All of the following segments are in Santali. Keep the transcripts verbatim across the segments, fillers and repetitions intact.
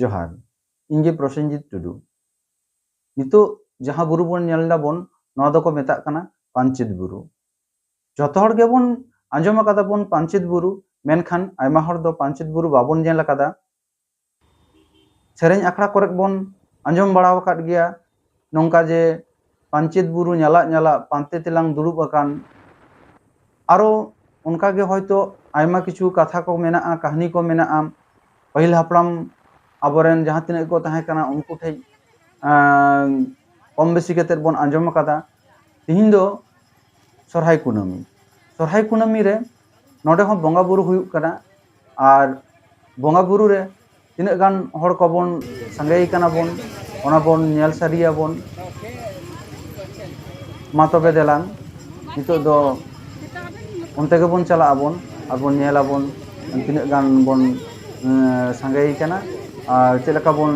ᱡᱚᱦᱟᱨ, ᱤᱧ ᱜᱮ ᱯᱨᱚᱥᱮᱱᱡᱤᱛ ᱴᱩᱰᱩ᱾ ᱱᱤᱛᱚᱜ ᱡᱟᱦᱟᱸ ᱵᱩᱨᱩ ᱵᱚᱱ ᱧᱮᱞ ᱫᱟᱵᱚᱱ, ᱱᱚᱣᱟ ᱫᱚᱠᱚ ᱢᱮᱛᱟᱜ ᱠᱟᱱᱟ ᱯᱟᱧᱪᱮᱛ ᱵᱩᱨᱩ᱾ ᱡᱚᱛᱚ ᱦᱚᱲ ᱜᱮᱵᱚᱱ ᱟᱸᱡᱚᱢ ᱟᱠᱟᱫᱟ ᱵᱚᱱ ᱯᱟᱧᱪᱮᱛ ᱵᱩᱨᱩ, ᱢᱮᱱᱠᱷᱟᱱ ᱟᱭᱢᱟ ᱦᱚᱲ ᱫᱚ ᱯᱟᱧᱪᱮᱛ ᱵᱩᱨᱩ ᱵᱟᱵᱚᱱ ᱧᱮᱞ ᱟᱠᱟᱫᱟ᱾ ᱥᱮᱨᱮᱧ ᱟᱠᱷᱲᱟ ᱠᱚᱨᱮ ᱵᱚᱱ ᱟᱸᱡᱚᱢ ᱵᱟᱲᱟ ᱟᱠᱟᱫ ᱜᱮᱭᱟ ᱱᱚᱝᱠᱟ ᱡᱮ ᱯᱟᱧᱪᱮᱛ ᱵᱩᱨᱩ ᱧᱟᱞᱟᱜ ᱧᱟᱞᱟᱜ ᱯᱟᱱᱛᱮ ᱛᱮᱞᱟᱝ ᱫᱩᱲᱩᱵ ᱟᱠᱟᱱ᱾ ᱟᱨᱚ ᱚᱱᱠᱟ ᱜᱮ ᱦᱚᱭᱛᱳ ᱟᱭᱢᱟ ᱠᱤᱪᱷᱩ ᱠᱟᱛᱷᱟ ᱠᱚ ᱢᱮᱱᱟᱜᱼᱟ, ᱠᱟᱹᱦᱱᱤ ᱠᱚ ᱢᱮᱱᱟᱜᱼᱟ᱾ ᱯᱟᱹᱦᱤᱞ ᱦᱟᱯᱲᱟᱢ ᱟᱵᱚᱨᱮᱱ ᱡᱟᱦᱟᱸ ᱛᱤᱱᱟᱹᱜ ᱠᱚ ᱛᱟᱦᱮᱸ ᱠᱟᱱᱟ, ᱩᱱᱠᱩ ᱴᱷᱮᱱ, ᱟᱸ, ᱠᱚᱢ ᱵᱮᱥᱤ ᱠᱟᱛᱮᱫ ᱵᱚᱱ ᱟᱸᱡᱚᱢ ᱟᱠᱟᱫᱟ᱾ ᱛᱤᱦᱤᱧ ᱫᱚ ᱥᱚᱨᱦᱟᱭ ᱠᱩᱱᱟᱹᱢᱤ᱾ ᱥᱚᱨᱦᱟᱭ ᱠᱩᱱᱟᱹᱢᱤ ᱨᱮ ᱱᱚᱰᱮ ᱦᱚᱸ ᱵᱚᱸᱜᱟ ᱵᱩᱨᱩ ᱦᱩᱭᱩᱜ ᱠᱟᱱᱟ᱾ ᱟᱨ ᱵᱚᱸᱜᱟ ᱵᱩᱨᱩ ᱨᱮ ᱛᱤᱱᱟᱹᱜ ᱜᱟᱱ ᱦᱚᱲ ᱠᱚᱵᱚᱱ ᱥᱟᱸᱜᱮᱭ ᱠᱟᱱᱟ ᱵᱚᱱ, ᱚᱱᱟ ᱵᱚᱱ ᱧᱮᱞ ᱥᱟᱹᱨᱤᱭᱟᱵᱚᱱ᱾ ᱢᱟ ᱛᱚᱵᱮ ᱫᱮᱞᱟᱝ, ᱱᱤᱛᱚᱜ ᱫᱚ ᱚᱱᱛᱮ ᱜᱮᱵᱚᱱ ᱪᱟᱞᱟᱜ ᱟᱵᱚᱱ ᱟᱨ ᱵᱚᱱ ᱧᱮᱞ ᱟᱵᱚᱱ ᱛᱤᱱᱟᱹᱜ ᱜᱟᱱ ᱵᱚᱱ, ᱮᱸ, ᱥᱟᱸᱜᱮᱭ ᱠᱟᱱᱟ ᱟᱨ ᱪᱮᱫ ᱞᱮᱠᱟ ᱵᱚᱱ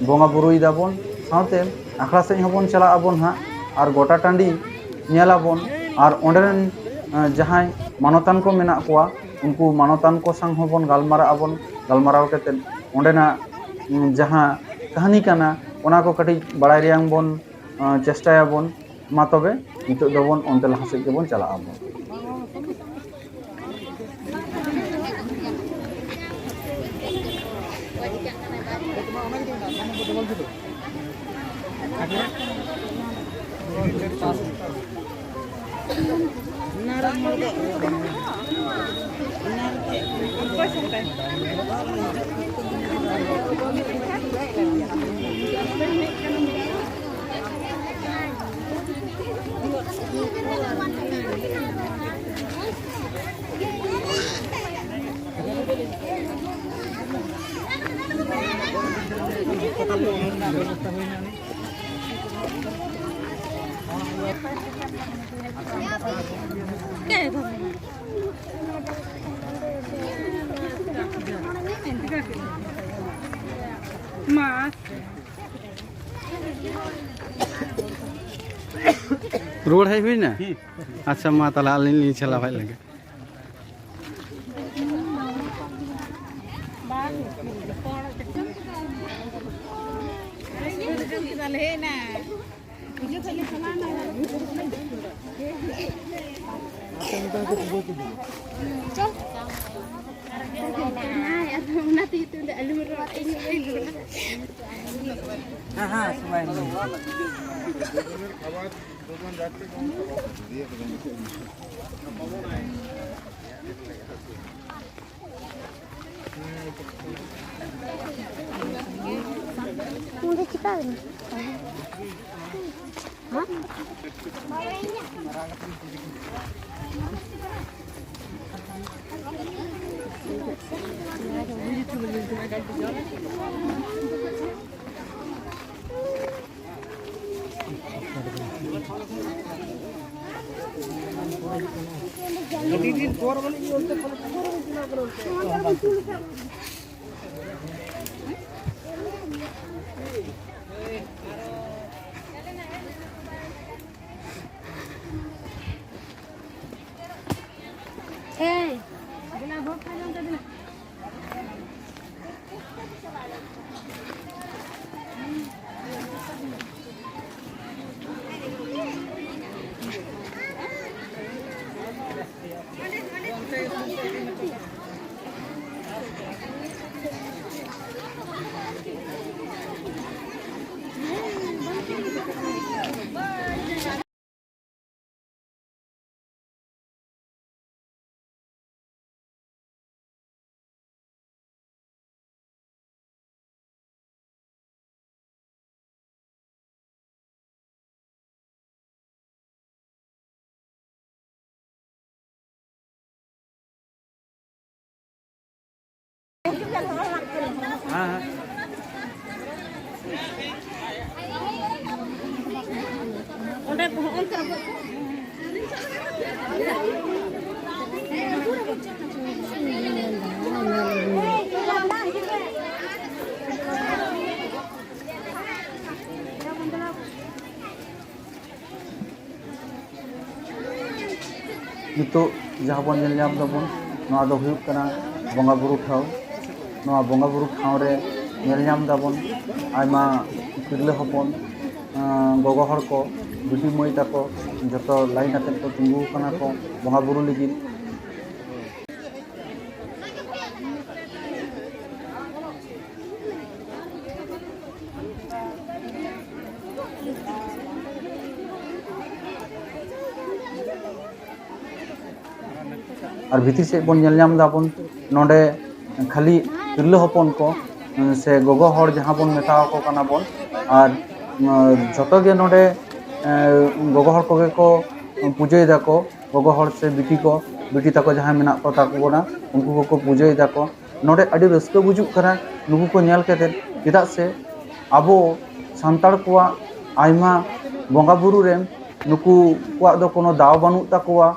ᱵᱚᱸᱜᱟ ᱵᱩᱨᱩᱭ ᱫᱟᱵᱚᱱ᱾ ᱥᱟᱶᱛᱮ ᱟᱠᱷᱲᱟ ᱥᱮᱫ ᱦᱚᱸᱵᱚᱱ ᱪᱟᱞᱟᱜ ᱟᱵᱚᱱ ᱦᱟᱸᱜ ᱟᱨ ᱜᱚᱴᱟ ᱴᱟᱺᱰᱤ ᱧᱮᱞ ᱟᱵᱚᱱ ᱟᱨ ᱚᱸᱰᱮ ᱨᱮᱱ, ᱮᱸ, ᱡᱟᱦᱟᱸᱭ ᱢᱟᱱᱚᱛᱟᱱ ᱠᱚ ᱢᱮᱱᱟᱜ ᱠᱚᱣᱟ, ᱩᱱᱠᱩ ᱢᱟᱱᱚᱛᱟᱱ ᱠᱚ ᱥᱟᱶ ᱦᱚᱸᱵᱚᱱ ᱜᱟᱞᱢᱟᱨᱟᱜ ᱟᱵᱚᱱ᱾ ᱜᱟᱞᱢᱟᱨᱟᱣ ᱠᱟᱛᱮᱫ ᱚᱸᱰᱮᱱᱟᱜ, ᱩᱸ, ᱡᱟᱦᱟᱸ ᱠᱟᱹᱦᱱᱤ ᱠᱟᱱᱟ, ᱚᱱᱟ ᱠᱚ ᱠᱟᱹᱴᱤᱡ ᱵᱟᱲᱟᱭ ᱨᱮᱭᱟᱝ ᱵᱚᱱ, ᱟᱸ, ᱪᱮᱥᱴᱟᱭᱟᱵᱚᱱ᱾ ᱢᱟ ᱛᱚᱵᱮ ᱱᱤᱛᱚᱜ ᱫᱚᱵᱚᱱ ᱚᱱᱛᱮ ᱞᱟᱦᱟ ᱥᱮᱫ ᱜᱮᱵᱚᱱ ᱪᱟᱞᱟᱜ ᱟᱵᱚᱱ᱾ ᱨᱩᱣᱟᱹᱲ ᱦᱮᱡ ᱦᱩᱭᱱᱟ? ᱟᱪᱪᱷᱟ, ᱢᱟ ᱛᱟᱦᱞᱮ ᱟᱹᱞᱤᱧ ᱞᱤᱧ ᱪᱟᱞᱟᱣ ᱦᱮᱡ ᱞᱮᱱᱜᱮ᱾ ᱚᱱᱟ ᱛᱮᱜᱮ ᱛᱚ ᱟᱹᱞᱩ ᱨᱚᱲ ᱤᱧ ᱞᱟᱹᱭ ᱠᱮᱫᱟ᱾ ᱦᱮᱸ, ᱦᱮᱸ, ᱥᱚᱢᱚᱭ ᱢᱮᱱᱟᱜᱼᱟ᱾ ᱚᱸᱰᱮ ᱪᱤᱠᱟᱹᱭᱮᱱᱟ? ᱟᱹᱰᱤ ᱫᱤᱱ ᱯᱚᱨ ᱢᱟᱱᱮ ᱤᱧ ᱚᱱᱛᱮ ᱠᱷᱚᱱ ᱠᱷᱚᱵᱚᱨ ᱵᱟᱹᱧ ᱧᱟᱢ ᱠᱟᱱᱟ ᱚᱱᱛᱮ᱾ ᱮᱭ, ᱫᱮᱞᱟ ᱵᱷᱳᱜᱽ ᱠᱷᱟ ᱡᱚᱢ ᱠᱟᱛᱮ᱾ ᱱᱤᱛᱚᱜ ᱡᱟᱦᱟᱸ ᱵᱚᱱ ᱧᱮᱞ ᱧᱟᱢ ᱫᱟᱵᱚᱱ, ᱱᱚᱣᱟ ᱫᱚ ᱦᱩᱭᱩᱜ ᱠᱟᱱᱟ ᱵᱚᱸᱜᱟ ᱵᱩᱨᱩ ᱴᱷᱟᱶ᱾ ᱱᱚᱣᱟ ᱵᱚᱸᱜᱟ ᱵᱩᱨᱩ ᱴᱷᱟᱶ ᱨᱮ ᱧᱮᱞ ᱧᱟᱢ ᱫᱟᱵᱚᱱ ᱟᱭᱢᱟ ᱛᱤᱨᱞᱟᱹ ᱦᱚᱯᱚᱱ ᱜᱚᱜᱚ ᱦᱚᱲ ᱠᱚ, ᱵᱤᱴᱤ ᱢᱟᱹᱭ ᱛᱟᱠᱚ ᱡᱚᱛᱚ ᱞᱟᱭᱤᱱ ᱟᱛᱮᱫ ᱠᱚ ᱛᱤᱸᱜᱩ ᱟᱠᱟᱱᱟ ᱠᱚ ᱵᱚᱸᱜᱟ ᱵᱩᱨᱩ ᱞᱟᱹᱜᱤᱫ᱾ ᱟᱨ ᱵᱷᱤᱛᱤᱨ ᱥᱮᱫ ᱵᱚᱱ ᱧᱮᱞ ᱧᱟᱢ ᱫᱟᱵᱚᱱ, ᱱᱚᱰᱮ ᱠᱷᱟᱹᱞᱤ ᱛᱤᱨᱞᱟᱹ ᱦᱚᱯᱚᱱ ᱠᱚ, ᱥᱮ ᱜᱚᱜᱚ ᱦᱚᱲ ᱡᱟᱦᱟᱸ ᱵᱚᱱ ᱢᱮᱛᱟ ᱟᱠᱚ ᱠᱟᱱᱟ ᱵᱚᱱ, ᱟᱨ ᱡᱷᱚᱛᱚ ᱜᱮ ᱱᱚᱰᱮ ᱜᱚᱜᱚ ᱦᱚᱲ ᱠᱚᱜᱮ ᱠᱚ ᱯᱩᱡᱟᱹᱭ ᱫᱟᱠᱚ᱾ ᱜᱚᱜᱚ ᱦᱚᱲ ᱥᱮ ᱵᱤᱴᱤ ᱠᱚ, ᱵᱤᱴᱤ ᱛᱟᱠᱚ ᱡᱟᱦᱟᱸᱭ ᱢᱮᱱᱟᱜ ᱠᱚ ᱛᱟᱠᱚ ᱠᱟᱱᱟ, ᱩᱱᱠᱩ ᱠᱚᱠᱚ ᱯᱩᱡᱟᱹᱭ ᱫᱟᱠᱚ᱾ ᱱᱚᱰᱮ ᱟᱹᱰᱤ ᱨᱟᱹᱥᱠᱟᱹ ᱵᱩᱡᱩᱜ ᱠᱟᱱᱟ ᱱᱩᱠᱩ ᱠᱚ ᱧᱮᱞ ᱠᱟᱛᱮᱫ, ᱪᱮᱫᱟᱜ ᱥᱮ ᱟᱵᱚ ᱥᱟᱱᱛᱟᱲ ᱠᱚᱣᱟᱜ ᱟᱭᱢᱟ ᱵᱚᱸᱜᱟ ᱵᱩᱨᱩ ᱨᱮ ᱱᱩᱠᱩ ᱠᱚᱣᱟᱜ ᱫᱚ ᱠᱳᱱᱳ ᱫᱟᱣ ᱵᱟᱹᱱᱩᱜ ᱛᱟᱠᱚᱣᱟ᱾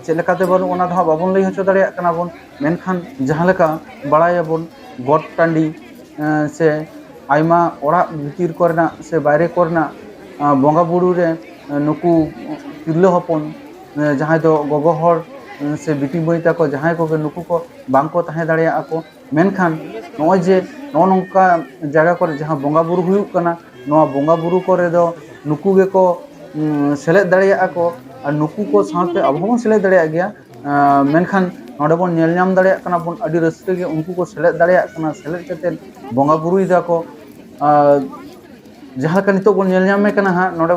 ᱪᱮᱫ ᱞᱮᱠᱟᱛᱮ ᱵᱟᱹᱱᱩᱜ, ᱚᱱᱟ ᱫᱚ ᱦᱟᱸᱜ ᱵᱟᱵᱚᱱ ᱞᱟᱹᱭ ᱦᱚᱪᱚ ᱫᱟᱲᱮᱭᱟᱜ ᱠᱟᱱᱟ ᱵᱚᱱ, ᱢᱮᱱᱠᱷᱟᱱ ᱡᱟᱦᱟᱸ ᱞᱮᱠᱟ ᱵᱟᱲᱟᱭᱟᱵᱚᱱ, ᱜᱚᱴ ᱴᱟᱺᱰᱤ ᱥᱮ ᱟᱭᱢᱟ ᱚᱲᱟᱜ ᱵᱷᱤᱛᱤᱨ ᱠᱚᱨᱮᱱᱟᱜ ᱥᱮ ᱵᱟᱭᱨᱮ ᱠᱚᱨᱮᱱᱟᱜ ᱵᱚᱸᱜᱟ ᱵᱩᱨᱩ ᱨᱮ ᱱᱩᱠᱩ ᱛᱤᱨᱞᱟᱹ ᱦᱚᱯᱚᱱ, ᱡᱟᱦᱟᱸᱭ ᱫᱚ ᱜᱚᱜᱚ ᱦᱚᱲ ᱥᱮ ᱵᱤᱴᱤ ᱢᱟᱹᱭ ᱛᱟᱠᱚ, ᱡᱟᱦᱟᱸᱭ ᱠᱚᱜᱮ ᱱᱩᱠᱩ ᱠᱚ ᱵᱟᱝ ᱠᱚ ᱛᱟᱦᱮᱸ ᱫᱟᱲᱮᱭᱟᱜᱼᱟ ᱠᱚ, ᱢᱮᱱᱠᱷᱟᱱ ᱱᱚᱜᱼᱚᱭ ᱡᱮ ᱱᱚᱜᱼᱚ ᱱᱚᱝᱠᱟ ᱡᱟᱭᱜᱟ ᱠᱚᱨᱮ ᱡᱟᱦᱟᱸ ᱵᱚᱸᱜᱟ ᱵᱩᱨᱩ ᱦᱩᱭᱩᱜ ᱠᱟᱱᱟ, ᱱᱚᱣᱟ ᱵᱚᱸᱜᱟ ᱵᱩᱨᱩ ᱠᱚᱨᱮ ᱫᱚ ᱱᱩᱠᱩ ᱜᱮᱠᱚ ᱥᱮᱞᱮᱫ ᱫᱟᱲᱮᱭᱟᱜᱼᱟ ᱠᱚ, ᱟᱨ ᱱᱩᱠᱩ ᱠᱚ ᱥᱟᱶᱛᱮ ᱟᱵᱚ ᱦᱚᱸᱵᱚᱱ ᱥᱮᱞᱮᱫ ᱫᱟᱲᱮᱭᱟᱜ ᱜᱮᱭᱟ᱾ ᱢᱮᱱᱠᱷᱟᱱ ᱱᱚᱰᱮ ᱵᱚᱱ ᱧᱮᱞ ᱧᱟᱢ ᱫᱟᱲᱮᱭᱟᱜ ᱠᱟᱱᱟ ᱵᱚᱱ, ᱟᱹᱰᱤ ᱨᱟᱹᱥᱠᱟᱹ ᱜᱮ ᱩᱱᱠᱩ ᱠᱚ ᱥᱮᱞᱮᱫ ᱫᱟᱲᱮᱭᱟᱜ ᱠᱟᱱᱟ, ᱥᱮᱞᱮᱫ ᱠᱟᱛᱮᱫ ᱵᱚᱸᱜᱟ ᱵᱩᱨᱩᱭ ᱫᱟᱠᱚ᱾ ᱡᱟᱦᱟᱸ ᱞᱮᱠᱟ ᱱᱤᱛᱚᱜ ᱵᱚᱱ ᱧᱮᱞ ᱧᱟᱢᱮ ᱠᱟᱱᱟ ᱦᱟᱸᱜ, ᱱᱚᱰᱮ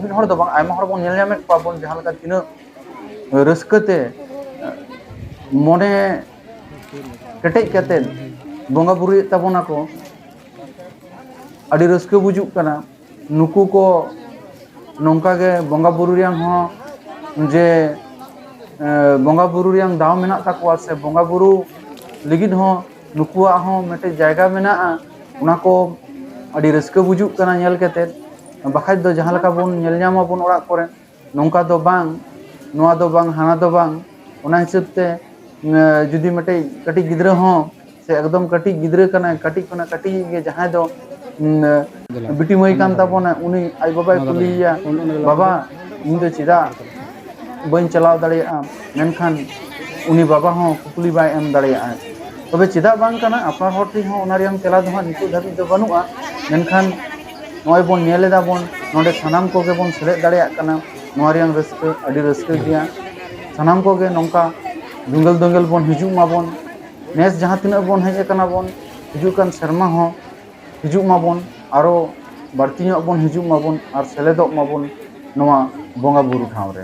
ᱢᱤᱫ ᱦᱚᱲ ᱫᱚ ᱵᱟᱝ, ᱟᱭᱢᱟ ᱦᱚᱲ ᱵᱚᱱ ᱧᱮᱞ ᱧᱟᱢᱮᱫ ᱠᱚᱣᱟ ᱵᱚᱱ, ᱡᱟᱦᱟᱸ ᱞᱮᱠᱟ ᱛᱤᱱᱟᱹᱜ ᱨᱟᱹᱥᱠᱟᱹ ᱛᱮ ᱢᱚᱱᱮ ᱠᱮᱴᱮᱡ ᱠᱟᱛᱮᱫ ᱵᱚᱸᱜᱟ ᱵᱩᱨᱩᱭᱮᱫ ᱛᱟᱵᱚᱱᱟ ᱠᱚ᱾ ᱟᱹᱰᱤ ᱨᱟᱹᱥᱠᱟᱹ ᱵᱩᱡᱩᱜ ᱠᱟᱱᱟ᱾ ᱱᱩᱠᱩ ᱠᱚ ᱱᱚᱝᱠᱟ ᱜᱮ ᱵᱚᱸᱜᱟ ᱵᱩᱨᱩ ᱨᱮᱭᱟᱝ ᱦᱚᱸ ᱡᱮ ᱵᱚᱸᱜᱟ ᱵᱩᱨᱩ ᱨᱮᱭᱟᱝ ᱫᱟᱣ ᱢᱮᱱᱟᱜ ᱛᱟᱠᱚᱣᱟ, ᱥᱮ ᱵᱚᱸᱜᱟ ᱵᱩᱨᱩ ᱞᱟᱹᱜᱤᱫ ᱦᱚᱸ ᱱᱩᱠᱩᱣᱟᱜ ᱦᱚᱸ ᱢᱤᱫᱴᱮᱡ ᱡᱟᱭᱜᱟ ᱢᱮᱱᱟᱜᱼᱟ᱾ ᱚᱱᱟ ᱠᱚ ᱟᱹᱰᱤ ᱨᱟᱹᱥᱠᱟᱹ ᱵᱩᱡᱩᱜ ᱠᱟᱱᱟ ᱧᱮᱞ ᱠᱟᱛᱮᱫ᱾ ᱵᱟᱠᱷᱟᱡ ᱫᱚ ᱡᱟᱦᱟᱸ ᱞᱮᱠᱟ ᱵᱚᱱ ᱧᱮᱞ ᱧᱟᱢ ᱟᱵᱚᱱ ᱚᱲᱟᱜ ᱠᱚᱨᱮ, ᱱᱚᱝᱠᱟ ᱫᱚ ᱵᱟᱝ, ᱱᱚᱣᱟ ᱫᱚ ᱵᱟᱝ, ᱦᱟᱱᱟ ᱫᱚ ᱵᱟᱝ᱾ ᱚᱱᱟ ᱦᱤᱥᱟᱹᱵ ᱛᱮ ᱡᱩᱫᱤ ᱢᱤᱫᱴᱮᱡ ᱠᱟᱹᱴᱤᱡ ᱜᱤᱫᱽᱨᱟᱹ ᱦᱚᱸ, ᱥᱮ ᱮᱠᱫᱚᱢ ᱠᱟᱹᱴᱤᱡ ᱜᱤᱫᱽᱨᱟᱹ ᱠᱟᱱᱟᱭ, ᱠᱟᱹᱴᱤᱡ ᱠᱷᱚᱱᱟᱜ ᱠᱟᱹᱴᱤᱡ ᱜᱮ ᱡᱟᱦᱟᱸᱭ ᱫᱚ ᱵᱤᱴᱤ ᱢᱟᱹᱭ ᱠᱟᱱ ᱛᱟᱵᱚᱱᱟ, ᱩᱱᱤ ᱟᱡ ᱵᱟᱵᱟᱭ ᱠᱩᱞᱤᱭᱮᱭᱟ, "ᱵᱟᱵᱟ, ᱤᱧ ᱫᱚ ᱪᱮᱫᱟᱜ ᱵᱟᱹᱧ ᱪᱟᱞᱟᱣ ᱫᱟᱲᱮᱭᱟᱜᱼᱟ?" ᱢᱮᱱᱠᱷᱟᱱ ᱩᱱᱤ ᱵᱟᱵᱟ ᱦᱚᱸ ᱠᱩᱠᱞᱤ ᱵᱟᱭ ᱮᱢ ᱫᱟᱲᱮᱭᱟᱜᱼᱟ᱾ ᱛᱚᱵᱮ ᱪᱮᱫᱟᱜ ᱵᱟᱝ ᱠᱟᱱᱟ, ᱟᱯᱱᱟᱨ ᱦᱚᱲ ᱴᱷᱮᱱ ᱦᱚᱸ ᱚᱱᱟ ᱨᱮᱭᱟᱜ ᱛᱮᱞᱟ ᱫᱚ ᱦᱟᱸᱜ ᱱᱤᱛᱚᱜ ᱫᱷᱟᱹᱵᱤᱡ ᱫᱚ ᱵᱟᱹᱱᱩᱜᱼᱟ᱾ ᱢᱮᱱᱠᱷᱟᱱ ᱱᱚᱜᱼᱚᱭ ᱵᱚᱱ ᱧᱮᱞ ᱮᱫᱟ ᱵᱚᱱ, ᱱᱚᱰᱮ ᱥᱟᱱᱟᱢ ᱠᱚᱜᱮ ᱵᱚᱱ ᱥᱮᱞᱮᱫ ᱫᱟᱲᱮᱭᱟᱜ ᱠᱟᱱᱟ᱾ ᱱᱚᱣᱟ ᱨᱮᱭᱟᱝ ᱨᱟᱹᱥᱠᱟᱹ ᱟᱹᱰᱤ ᱨᱟᱹᱥᱠᱟᱹ ᱜᱮᱭᱟ᱾ ᱥᱟᱱᱟᱢ ᱠᱚᱜᱮ ᱱᱚᱝᱠᱟ ᱫᱩᱸᱜᱮᱞ ᱫᱩᱸᱜᱮᱞ ᱵᱚᱱ ᱦᱤᱡᱩᱜ ᱢᱟᱵᱚᱱ᱾ ᱱᱮᱥ ᱡᱟᱦᱟᱸ ᱛᱤᱱᱟᱹᱜ ᱵᱚᱱ ᱦᱮᱡ ᱟᱠᱟᱱᱟ ᱵᱚᱱ, ᱦᱤᱡᱩᱜ ᱠᱟᱱ ᱥᱮᱨᱢᱟ ᱦᱚᱸ ᱦᱤᱡᱩᱜ ᱢᱟᱵᱚᱱ, ᱟᱨᱚ ᱵᱟᱹᱲᱛᱤ ᱧᱚᱜ ᱵᱚᱱ ᱦᱤᱡᱩᱜ ᱢᱟᱵᱚᱱ ᱟᱨ ᱥᱮᱞᱮᱫᱚᱜ ᱢᱟᱵᱚᱱ ᱱᱚᱣᱟ ᱵᱚᱸᱜᱟ ᱵᱩᱨᱩ ᱴᱷᱟᱶ ᱨᱮ᱾